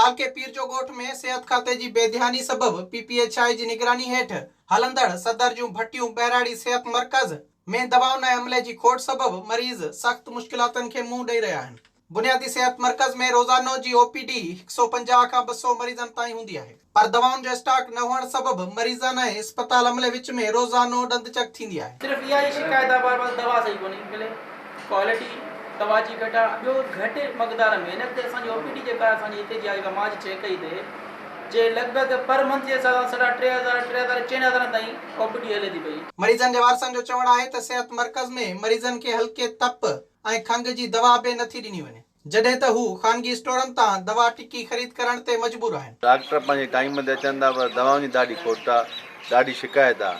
تعلقي پير جو ڳوٺ ۾ صحت کاتي جي بي ڌياني سبب پي پي ايڇ I جي نگراني هيٺ هلندڙ صدر جون ڀٽيون ٻهراڙي صحت مرڪز ۾ دوائن ۽ عملي جي کوٽ سبب مريض سخت مشڪلاتن کي منهن ڏئي رهيا آهن. بنيادي صحت مرڪز ۾ روزانو جي او پي ڊي 150 کان 200 مريضن تائين هوندي آهي پر دوائن جو اسٽاڪ نه هئڻ سبب مريضن ۽ اسپتال عملي وچ ۾ روزانو ڏند چڪ ٿيندي آهي. صرف اها ئي شڪايت آهي بار بار دوا صحيح ڪونهي ملي ڪوالٽي دوا جي گهٽ آهي ٻيو گهٽ مقدار ۾ هن وقت اسان جي او پي ڊي جيڪا اسان جي هتي جي آهي جيڪا مان اڄ چيڪ ڪئي تي جي لڳ ڀڳ پر منٿ جي حساب سان ساڍا 3000 3000 4000 تائين او پي ڊي هلي ٿي پئي. مريضن جي وارثن جو چوڻ آهي ته صحت مرڪز ۾ مريضن کي هلڪي تپ ۽ کنگهه جي دوا به نٿي ڏني وڃي جڏهن ته هو خانگي اسٽورن تان دوا ٽڪي خريد ڪرڻ تي مجبور آهن. ڊاڪٽر پنهنجي ٽائيم تي اچن ٿا پر دوائن جي ڏاڍي کوٽ آ ڏاڍي شڪايت آ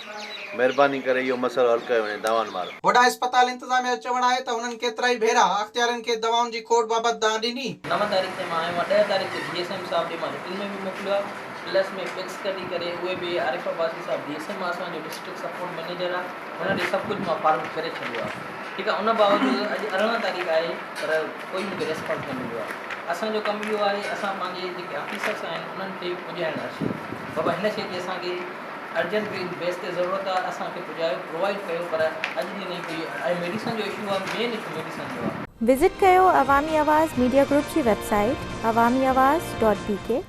مهرباني ڪري اهو مسئلو حل ڪيو وڃي دوائن وارو. هوڏانهن اسپتال انتظاميا جو چوڻ آهي ته هنن ڪيترائي ڀيرا اختيارين کي دوائن جي کوٽ بابت دانهن ڏني. 9 تاريخ تي مان آيو آهيان 10 تاريخ تي ڊي ايس ايم صاحب ڏي مان رٽن ۾ به موڪليو آهي پلس ۾ فيڪس ڪڍي ڪري اهي به عارف عباسي صاحب ڊي ايس ايم اسان جو ڊسٽرڪٽ سپورٽ مئنيجر آهي هن ڏي سڀ ڪجهه مان فارورڊ ڪري ڇڏيو آهي ٺيڪ آهي ان باوجود اڄ 18 تاريخ آهي پر ڪوئي مونکي ريسپانس نه مليو آهي اسان جو ڪم اهو آهي اسان پنهنجي جيڪي آفيسرس آهن انهن کي پڄائڻ آهي شي بابا هن شي جي اسان کي ارجنٽ بيس تي ضرورت آهي اسان کي پڄايو پرووائيڊ ڪيو پر اڄ ڏينهن تائين ڪوئي ۽ ميڊيسن جو اشو آهي مين اشو ميڊيسن جو آهي. وزٽ ڪيو عوامي آواز ميڊيا گروپ جي website Awami Awaz dot B K.